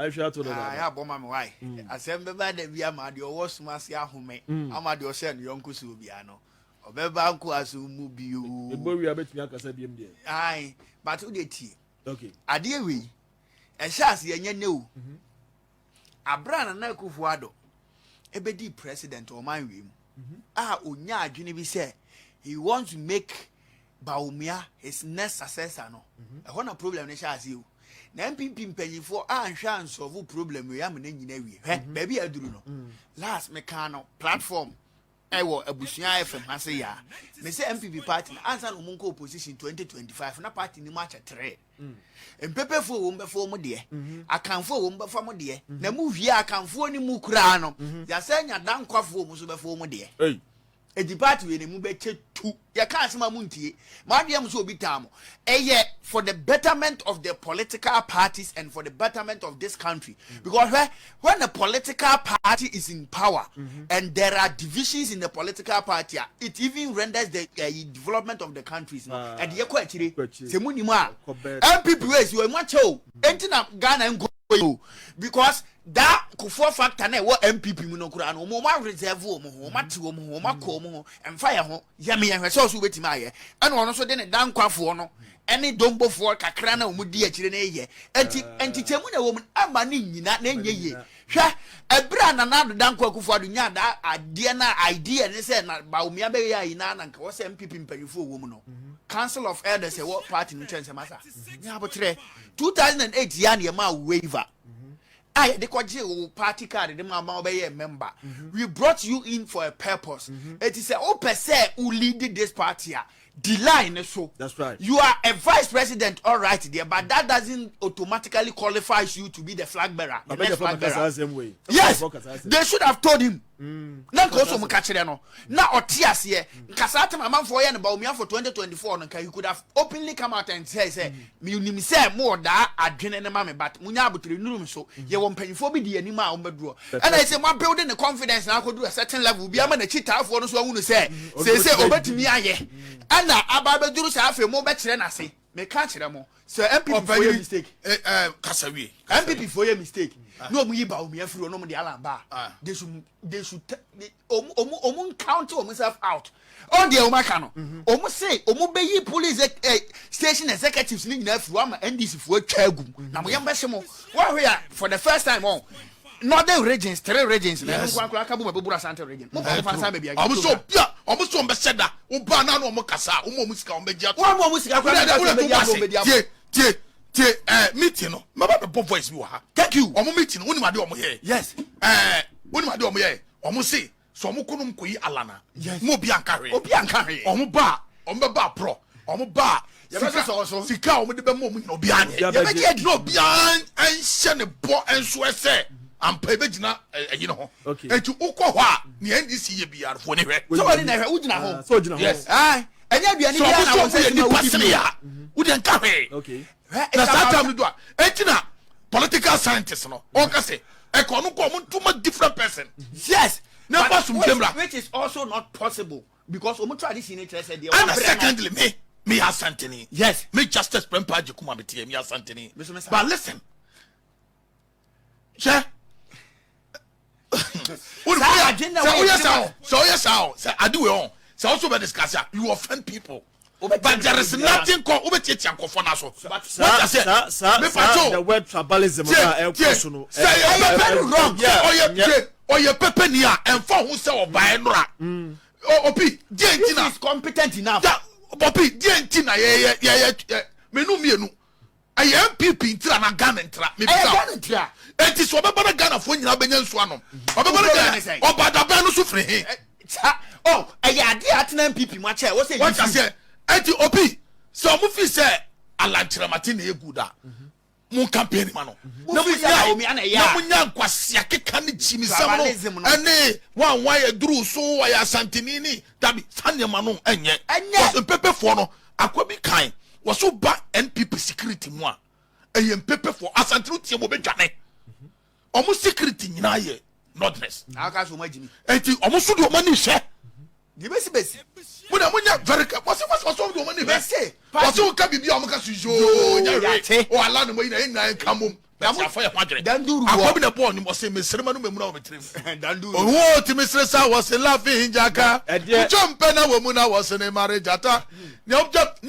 Ahwɛ ato dada. Ah, yɛ abɔ ma me wae. Asɛm bɛba da bi ama deɛ ɔwɔ sum ase ahome, ama deɛ ɔhyɛ ne yɔnko so obiara no. Ɔbɛba nkoa so mu bio. Ɛbɔ wia bɛtumi akasa biom deɛ. Ae, but wo deɛ tie. Okay. Adeɛ wei, ɛhyɛ ase ɛnyɛ nɛ o. Abere a Nana Akufo-Addo ɛbɛdii president ɔman wei mu, a ɔnya adwene bi sɛ he wants to make Bawumia his next successor no, ɛhɔ na problem no hyɛ ase o. Na NPP mpanyinfoɔ anhwɛ ansolve problem wei ama no nyina awie. Hwɛ, baabi a aduru no, last mekaa no platform ɛwɔ Abusua FM ha se yaa me sɛ NPP party no ansa na wɔn nkɔ opposition 2025 na party no mu akyɛ tere. Mpepefoɔ wɔn bɛfa wɔn deɛ, Akanfoɔ wɔn bɛfa wɔn deɛ, na mu wie Akanfoɔ no mu koraa no, yɛasɛ nya Dankwafoɔ wɔn nso bɛfa wɔn deɛ. Hey. Eti party wei na mu bɛkyɛ tu. Yɛka asɛm a muntie. Mo adeɛ mo sɛ obi taa mo. Ɛyɛ for the betterment of the political parties and for the betterment of this country. Because hwɛ, when a political party is in power and there are divisions in the political party a, it even renders the development of the countries no. Ɛde yɛ kɔ akyire. Sɛ mo nim a, NPP wei si wɔ mu akyɛ o. Enti na Ghana nkɔ yi o. Because that Kufuor factor na ɛwɔ NPP mu no koraa no, wɔn wɔn reserve wɔn ho, wɔn ate wɔn ho, wɔn akɔ wɔn ho, ɛmfa yɛ ho, yɛ me yɛn hwɛ sɛ ɔso wobɛtumi ayɛ. Ɛna ɔno nso de ne dankwafoɔ no ɛne dombofoɔ kakra na wɔn di akyire no yɛ. Enti nkyekyɛmu na ɛwɔ mu no ɛma ne nyina na ɛnyɛ yie. Hwɛ, ɛberɛ a Nana Addo Dankwa Akufo-Addo nyaa daa adeɛ no a idea ne sɛ na Bawumia bɛyɛ ayi na na nka wɔ sɛ NPP mpanyinfoɔ wɔ mu no, Council of Elders ɛwɔ party no nkyɛn sɛ masa, nyɛ aboterɛ. 2008 yɛ a na yɛmaa waiver a yɛde kɔgye wo party card de ma ma wobɛyɛ member. We brought you in for a purpose. Eti sɛ wopɛ sɛ wo lead this party a, di line ne so. That's right. You are a vice president, all right deɛ, but that doesn't automatically qualifies you to be the flag bearer, the next flag bearer. Yes, they should have told him. Na nka ɔsɔ mu ka kyerɛ no na ɔte aseɛ. Nka saa tem amanfoɔ yɛ no Bawumia for 2024 no, nka he could have openly come out and say sɛ menim sɛ mowɔ daa adwene ne ma me, but munya abotire nnuru me so. Yɛwɔ mpanyinfoɔ bi di anim a wɔbɛdurɔ. Ɛna ɛsɛ mo abuild ne confidence na akɔduru a certain level bi ama n'akyi taafoɔ no so ahunu sɛ seesei obɛtumi ayɛ. Ɛna aba abɛduru saa, afei mobɛkyerɛ n'ase. Meka kyerɛ mo sɛ NPP foɔ yɛ mistake. Kasa wie. NPP foɔ yɛ mistake na ɔmo yi Bawumia firi hɔ na ɔmo de Alan ba a, they should ɔmo count ɔmo self out. Ɔn deɛ ɔmo aka no, ɔmo se ɔmo bɛyi police station executives ne nyinaa firi hɔ ama NDC foɔ atwa agu mu na mo yɛn bɛhye mo. Wɔahwɛ a, for the first time ɔn northern regions, three regions na ɛno nkoa aka bom a bɛburu Asante Region. Mo fa mo fa nsan baabi a Ɔmo sɛ obi a ɔmo sɛ ɔmo bɛhyɛ da ɔba na ɔmo kasa a, ɔmo ɔmo sika ɔmo bɛgye ato. Wɔn mo sika koraa bɛgye ato, bɛgye ato, bɛgye ato. Tie, tie, tie, meeting no mɛba bɛbɔ voice bi wɔ ha. Thank you. Ɔmo meeting no, wonim adeɛ ɔmo yɛ? Yes. Wonim adeɛ ɔmo yɛ? Ɔmo se sɛ ɔmo kɔ nom kɔyi Alana mo obi anka hwee. Obi anka hwee. Ɔmo ba a, ɔmo bɛba aporɔ, ɔmo ba a, Yɛbɛsosɔ so. Sika a ɔmo de bɛma ɔmo nyina, obi anyɛ. Yɛbɛgye adi. Na obiara nhyɛ ne bɔ nso ɛsɛ ampa ebɛgyina ɛyi ne ho. Eti wokɔ hɔ a, nea NDC yɛ biara fo ne hwɛ. Sɛ wɔde na ɛhwɛ wogyina hɔ. Sɛ ogyina hɔ. Yes. Ɛnyɛ aduane sɛ biara ɔmo na sɛ wɔn ɔmo nsa yɛ si ma nipa wodi sene bio. a, wodeɛ nka hwee. Hwɛ, Na it's saa about time no do a, eti na political scientist no ɔka sɛ ɛka ɔno kɔ ɔmo ntoma different person. Yes. Na But fa asomdwe mmra. which is also not possible because ɔmo tradition ne kyerɛ sɛ deɛ Ɛna wabrɛ no. Secondly, me yɛ Asanteni. Me Justice Prempeh Agyekum a meteɛ, me yɛ Asanteni. Me so me saa. But listen, hwɛ, Saa adwene na sɛ wɔyɛ woyɛ tirim saa o, sɛ woyɛ saa o, sɛ ade wei ɔn sɛ wo so bɛ discuss a, you offend people. Wobɛtia But there is nipa biara. Nothing called wobɛtiatia nkɔfoɔ no so. But What I say, saa me saa pacho, the word tribalism tie na ɛkɔ tie so no. Sɛ ɛyɛ Ɛyɛ pɛpɛ very wrong. sɛ ɔyɛ Yeah. tie, ɔyɛ pɛpɛ ni a, ɛnfa ho sɛ ɔbaɛ nora opi deɛ nti If na he's competent enough. Da opi deɛ nti na yɛyɛ yɛyɛ yɛ menu mmienu ɛyɛ NPP ntira na Ghana ntira. Ɛyɛ Mebisa Ghana ntira. Eti sɛ ɔbɛba na Ghanafoɔ nyinaa bɛnya nsuo anom, ɔbɛba na Problem Ghana ne sɛn? ɔba dabɛn no so firi he? Saa oh, ɛyɛ adeɛ a atena NPP mu akyɛ wɔ sɛ Wɔte aseɛ? Eti opi sɛ ɔmo fi sɛ Alan Kyerematen na ɛyɛ good a, mo campaign ma no na mo Mo fi sɛ nya Bawumia na ɛyɛ na a. mo nya nkwasia keka ne kyimisɛm no Tribalism no. ɛne wanwan aduru so ɔyɛ Asanteni ne dabi, saa nneɛma no ɛnyɛ. Ɛnyɛ. Because mpepefoɔ no akwa bi kan wɔso ba NPP security mu a, ɛyɛ mpepefoɔ. Asantene tie mu obɛdwane, ɔmo security nyinaa yɛ northerners. Na aka so ɔmo agyimi. Eti ɔmo so de ɔmo ani hwɛ. Deɛ bɛsi bɛsi. Mo na mo nya very careful. Wɔsi wɔsi wɔsi ɔmo de ɔmo ani hwɛ. Mɛse, party. Wɔsi wo ka biribi a, ɔmo ka so yoo, nya hwee. Yate. O ala ne mo yi na yɛn nyinaa yɛn ka mom. But yɛafa yɛn ho adwene. Akoa bi na ɛbɔɔ nnwom, ɔse, Mesere m'anom amuna wɔ me tirim. Ohu a ɔtumi sere saa, wɔse laughing gyaka. Wotwa mpɛ na wɔ mu na wɔse ne mare gyata. Nea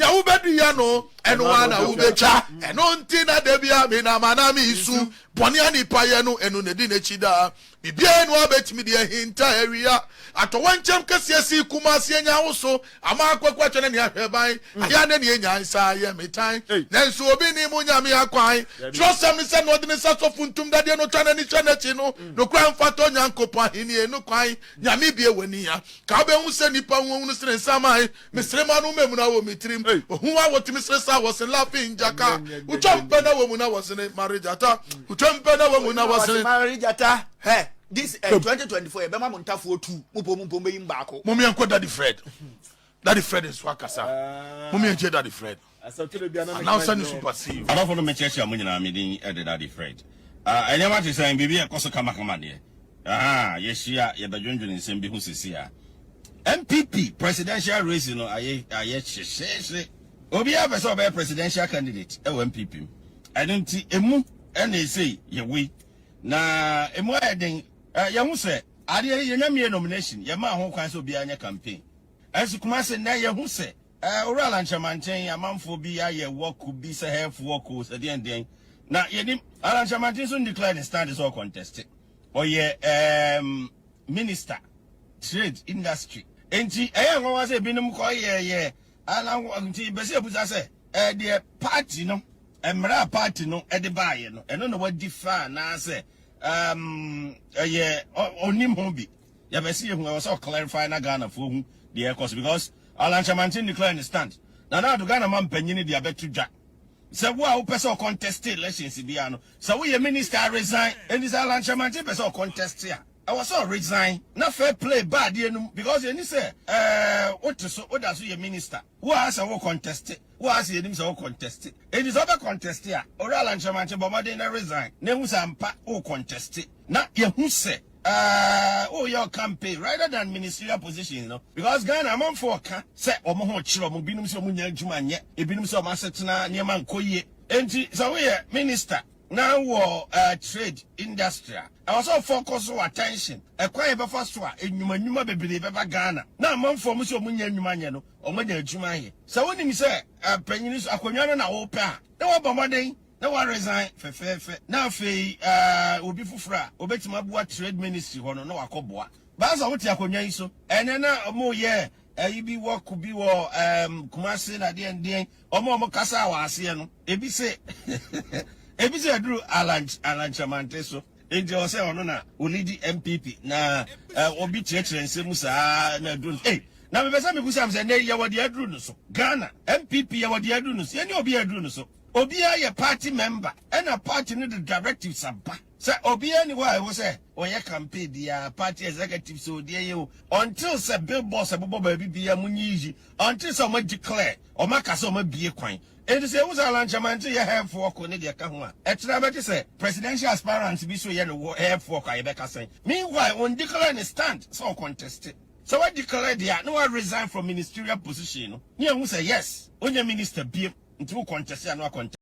wobɛdua no, ɛno ara na wobɛtwa. Ɛno nti na da biara menam a na mesu. Bɔne a nipa yɛ no, ɛno na ɛdi n'akyi daa. Biribiara nni hɔ a bɛtumi de ahinta awia. Atɔwɛnkyɛm kɛseɛ sii Kumasi anya awoso ama akwaku atwa n'ani ahwɛ ban. Ayɛ a na nea enyae saa yɛ me tan. Nanso obi nnim Onyame akwan. Twerɛsɛm no sɛ na ɔde ne nsa sɔ funtum dadeɛ na ɔtwa n'ani hwɛ n'akyi no, nokorɛ mfata Onyankopɔn ahennie no kwan. Nyame bue w'ani a, ka wobɛhu sɛ nnipa huahunu sene nsaman. Mesere m'ano mamuna wɔ me tirim. Ohu a wɔtumi sere saa wɔsen laughing gyaka. Wotwa mpɛ na wɔmu na wɔsene mare gyata. Wotwa mpɛ na wɔmu na wɔsene. Mare gyata. Hɛ this eh, 2024 yɛbɛma mo ntafoɔ tu mo pɔ mo mpɔ mbɛyi baako. Mom yɛnkɔ Daddy Fred. Daddy Fred nso akasa. Mom yɛntie Daddy Fred. Announcer ne super CEO. Adɔfo no mekyerɛkyerɛ mo nyinaa me din de Daddy Fred. Ah, nneɛma te sɛn? Biribi ɛkɔ so kamakama deɛ. Ahaa, yɛhyia yɛbɛdwendwene nsɛm bi ho sisi a. NPP presidential race no ayɛ ayɛ hyehyeehye. Obiara pɛ sɛ ɔbɛyɛ presidential candidate ɛwɔ NPP mu. Ɛno nti emu ɛna esei yɛwɔ yi. Na emu ayɛ den. Yɛhu sɛ adeɛ yi yɛnya mmie nomination, yɛmaa ho kwan sɛ obiara nyɛ campaign. Ɛnso Kumasi nnɛ yɛhu sɛ Owura Alan Kyerematen amanfoɔ bi ayɛ walk bi sɛ health walk o sɛ deɛn deɛn. Na yɛnim Alan Kyerematen nso ndeclare ne stand sɛ ɔconteste. Ɔyɛ ɛɛm minister trade industry. Enti ɛyɛ nwanwa sɛ ebinom kɔ yɛɛyɛ Alan nti bɛsɛ yɛbusa sɛ ɛɛ deɛ party no mmara a party no de baayɛ no ɛno na wadi fa anaasɛ ɛɛm ɛyɛ ɔnim ho bi. Yɛbɛsi ehu ɛwɔ sɛ ɔclarify na Ghanafoɔ hu deɛ ɛkɔ so because Alan Kyerematen declare ne stand. Nana Addo Ghana ma mpanyini de abɛto dwa sɛ wo a wopɛ sɛ ɔcontest elections biara no sɛ woyɛ minister a resign. Enti sɛ Alan Kyerematen pɛ sɛ ɔcontest a ɛwɔ sɛ ɔresign na fair play ba adeɛ no mu because yɛni sɛ ɛɛ wote so woda so yɛ minister wo a sɛ wo contest wo a sɛ yɛnim sɛ wo contest. Enti sɛ wobɛ contest a Owura Alan Kyerematen bɔ mmɔden na resign na ehu sɛ ampa wo contest na yɛhu sɛ Ɛɛɛ woyɛ wo campaign rather than ministerial positions no because Ghana amanfoɔ ɔka sɛ wɔn ho kyerɛ wɔn, binom sɛ wɔn nya adwuma nyɛ, ebinom sɛ wɔn asetena nneɛma nkɔ yie. Enti sɛ woyɛ minister na wɔ ɛɛ trade industry a, ɛwɔ sɛ focus wo attention ɛkwan yɛbɛfa so a nnwuma nnwuma bebree bɛba Ghana na amanfoɔ wɔn sɛ wɔn nya nnwuma nyɛ no wɔn anya adwuma ayɛ. Sɛ wonim sɛ ɛɛ panyin so akonnwa no na wopɛ a na wɔbɔ mmɔden na wa resign fɛfɛɛfɛ na afei ɛɛ obi foforɔ a obetumi aboa trade ministry hɔ no na wakɔ boa. Baasa wote akonnwa yi so ɛnɛ na ɔmo yɛ ɛyi bi work bi wɔ ɛɛm Kumasi na deɛn deɛn ɔmo a ɔmo kasa wɔ aseɛ no ebi se ebi se aduru Alan Alan Kyeremante so nti ɔwɔ sɛ ɔno na olidi NPP na ɛɛ obi kyerɛkyerɛ nsɛm mu saa na aduru no ei na mepɛ sɛ mebusa m sɛ nnɛ yɛwɔ deɛ aduru no so Ghana NPP yɛwɔ deɛ aduru no so yɛne obi aduru no so. Obiara yɛ party member ɛna party no de directives aba sɛ obiara ni hɔ a ɛwɔ sɛ ɔyɛ campaign biara, party executives o deɛ yɛ o, until sɛ billboards ɛbobɔ baabi biara mo nyi yi, until sɛ ɔmo declare ɔmo aka sɛ ɔmo abie kwan. Enti sɛ ehu sɛ Alan Kyerematen yɛ health work ne deɛ ɛka ho a, ɛkyerɛ bɛte sɛ presidential aspirant bi so yɛ no health work a yɛbɛka sɛn? Meanwhile on declare ne stand sɛ ɔconteste. Sɛ wa declare deɛ a na wa resign from ministerial position no ne yɛhu sɛ yes wonyɛ minister biem. Nti wo contest a na wa contest.